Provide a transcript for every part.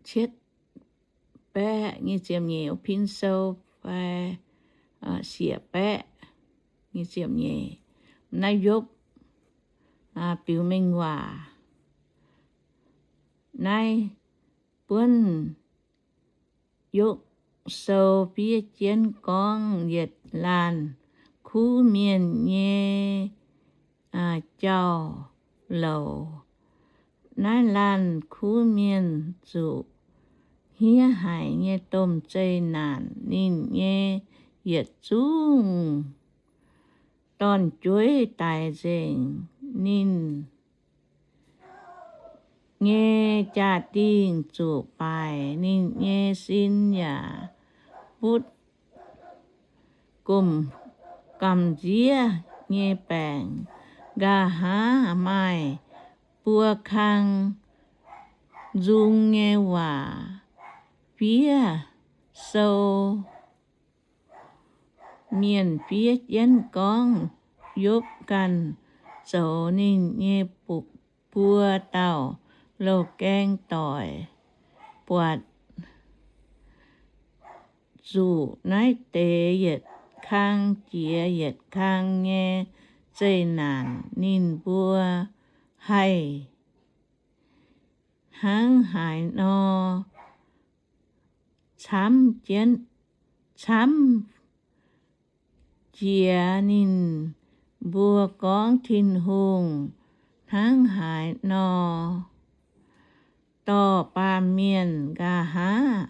cietv baeqv nyic ziepc nyeic, Pin Sou fai siec baeqv nyic ziepc nyeic. Naaiv Yopv biux mengh waac. Naaiv buonv Yopv Sou fiev jienv gorngv yietc laanh kuv mienh nyei jauv-louc. Naaiv laanh kuv mienh zuqc hniev haic nyei domh zeqc naanc. Ninh nyei yietc zungv dorn-jueiv daix nzengc. Ninh nyei jaa-dingh zuqc baaic, ninh nyei sin yaac butv gomh gamh nziev nyei baengc. Nqa'haav maaih buo kang nzung nyei waac. Fiev sou mienh fiev jienv gorngv Yopv ganh zoux ninh nyei buo dauh loz-gaeng doic, buatc zuqc naaiv deix yietc kang jiex yietc kang nyei zeqc naanc. Ninh mbuo haih hnangv haaix nor camv jienv, camv jiex? Ninh mbuo gorngv Tin-Hungh hnangv haaix nor dorh baamh mienh. Nqa'haav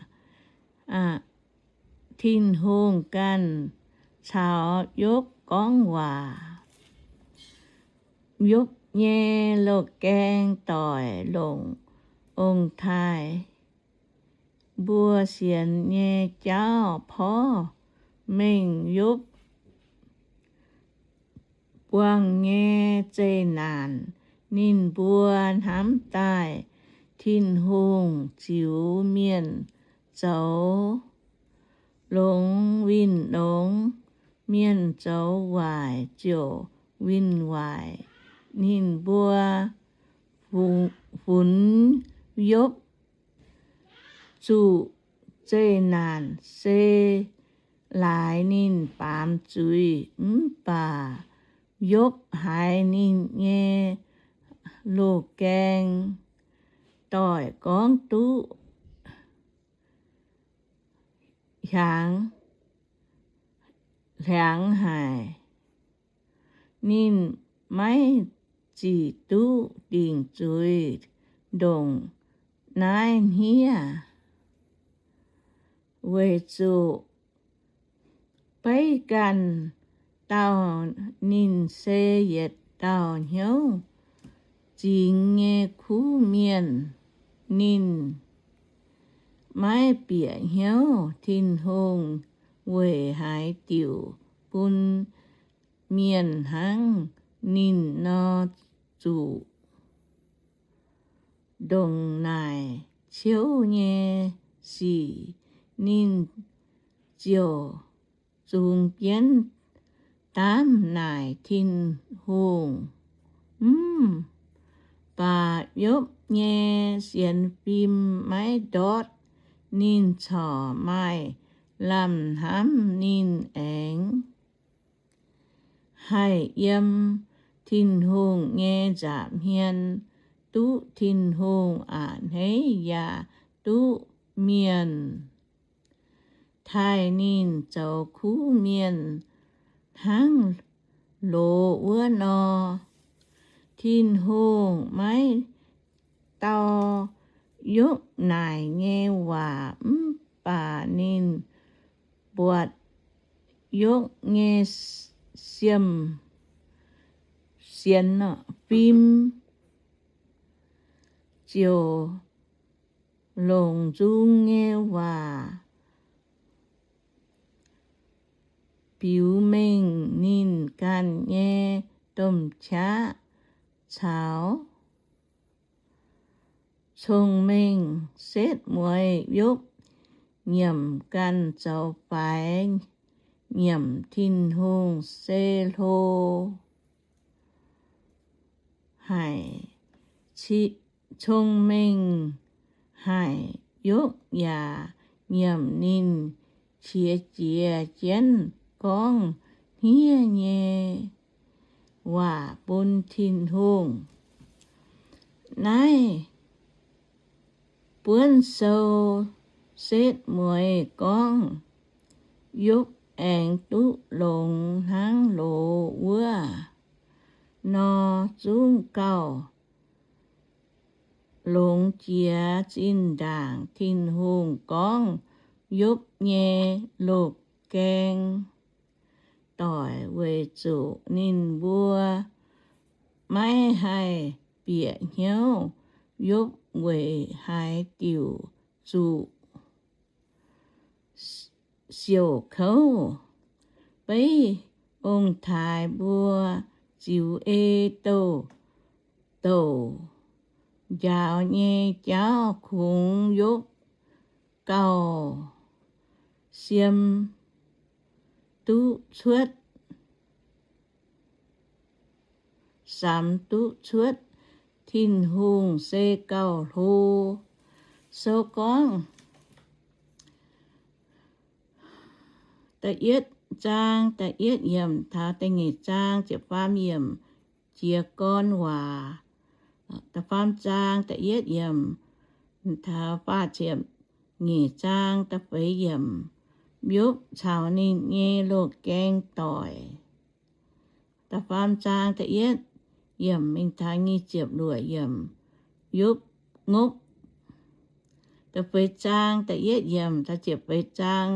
Tin-Hungh ganh caux Yopv gorngv waac. Yopv nyei loz-gaeng doic longc ong-taaix mbuo sienx nyei jauv porv mengh Yopv buangh nyei zeqc naanc. Ninh mbuo hnamv daaih Tin-Hungh ziux mienh zoux longx winh longx, mienh zoux waaic ziouc winh waaic. Ninh mbuo funx Yopv zuqc zeqc naanc se laaix ninh baamz zuiz, mv baac Yopv haiz ninh nyei loz-gaeng doic gorngv duqv hiaangx hliangx haic. Ninh maiv zic duqv dingc zuiz ndongc naaiv hniev, weic zuqc beiv ganh dauh ninh se yietc dauh hnyouv zingx nyei kuv mienh. Ninh maiv bieqc hnyouv Tin-Hungh weic haaix diuc bun mienh hnangv ninh nor zuqc ndongc naaic ciouv nyei sic. Ninh ziouc zungx jienv daamv naaic Tin-Hungh. Mv baac Yopv nyei sienx fim maiv ndortv ninh corc, maaih lamh hnamv ninh aengx haih yiem Tin-Hungh nyei nza'hmien duqv Tin-Hungh a'hneiv yaac duqv mienh taaih ninh zoux kuv mienh hnangv loz wuov nor. Tin-Hungh maiv dau Yopv naaic nyei waac, mv baac ninh buatc Yopv nyei siem, sienx fim ziouc longc nzung nyei waac biux mengh ninh ganh nyei domh qaqv caux cong-mengh. Setv mueiz Yopv nyiemc ganh zoux faix, nyiemc Tin-Hungh se hlo haic. Cong-mengh haic. Yopv yaac nyiemc ninh qiex jiez jienv gorngv hniev nyei waac bun Tin-Hungh. Naaiv buonv sou setv mueiz gorngv Yopv aengx duqv longx hnangv loz wuov nor, zungv gauh longx jiex zinh ndaangc. Tin-Hungh gorngv Yopv nyei loz-gaeng doic weic zuqc ninh mbuo maiv haih bieqc hnyouv Yopv weic haaix diuc zuqc siouc kouv. Beiv ong-taaix mbuo ziux ei douh douc njaaux nyei jauv kungx Yopv gauh siem duqv cuotv, samx duqv cuotv Tin-Hungh se gauh hlo. Sou gorngv da'yietv zaang da'yietv yiemc taux da'nyeic zaang ziepc faam yiemc jiez gorn waac. Da'faam zaang da'yietv yiemc taux faah ziepc nyeic zaang da'feix yiemc, Yopv caux ninh nyei loz-gaeng doic. Da'faam zaang da'yietv yiemc mingh taux nyic ziepc luoqc yiemc, Yopv ngopv. Da'feix zaang da'yietv yiemc taux ziepc feix zaang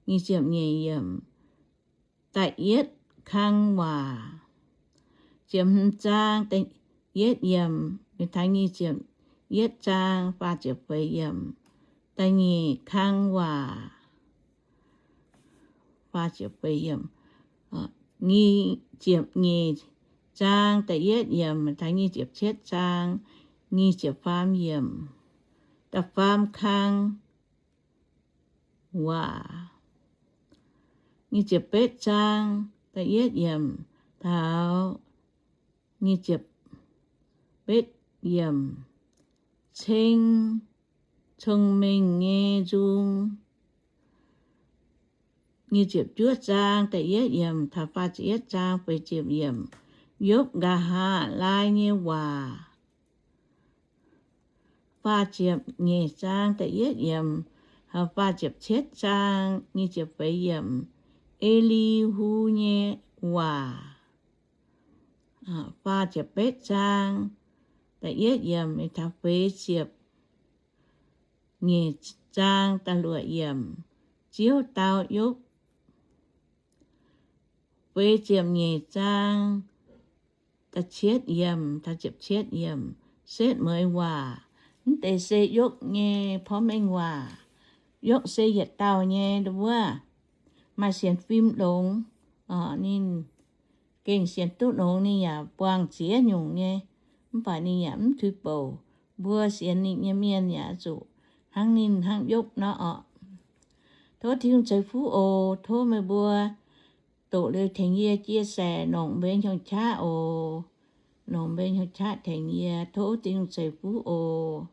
nyic ziepc nyeic yiemc, da'yietv kang waac. Ziepc hmz zaang da'yietv yiemc mingh taux nyic ziepc yietv zaang faah ziepc feix yiemc, da'nyeic kang waac. Faah ziepc feix yiemc, nyic ziepc nyeic zaang da'yietv yiemc taux nyic ziepc cietv zaang nyic ziepc faam yiemc, da'faam kang waac. Nyic ziepc betv zaang da'yietv yiemc taux nyic ziepc betv yiemc, ceng cong-mengh nyei nzung. Nyic ziepc juov zaang da'yietv yiemc taux faah ziepc yietv zaang feix ziepc yiemc, Yopv nqa'haav laai nyei waac. Faah ziepc nyeic zaang da'yietv yiemc, faah ziepc cietv zaang nyic ziepc feix yiemc, E^li^hu nyei waac. Faah ziepc betv zaang da'yietv yiemc mingh taux feix ziepc nyeic zaang da'luoqc yiemc, Ziouv dau Yopv. Feix ziepc nyeic zaang da'cietv yiemc taux ziepc cietv yiemc, setv mueiz waac. Mv deix se Yopv nyei porv mengh waac. Yopv se yietc dauh nyei wuov, maaih sienx fim longx. Ninh gengh sienx duqv longx, ninh yaac buangh ziex nyungc nyei, mv baac ninh yaac mv tuix bouc. Mbuo sienx ninh nyei mienh yaac zuqc hnangv ninh hnangv Yopv nor orqc. Tov Tin-Hungh ceix fuqv oc. Tov meih mbuo doqc liuz tengx yie chia sẻ nongc mbuo nyei hnyouv qaqv oc. Nongc mbuo nyei hnyouv qaqv tengx yie. Tov Tin-Hungh ceix fuqv oc.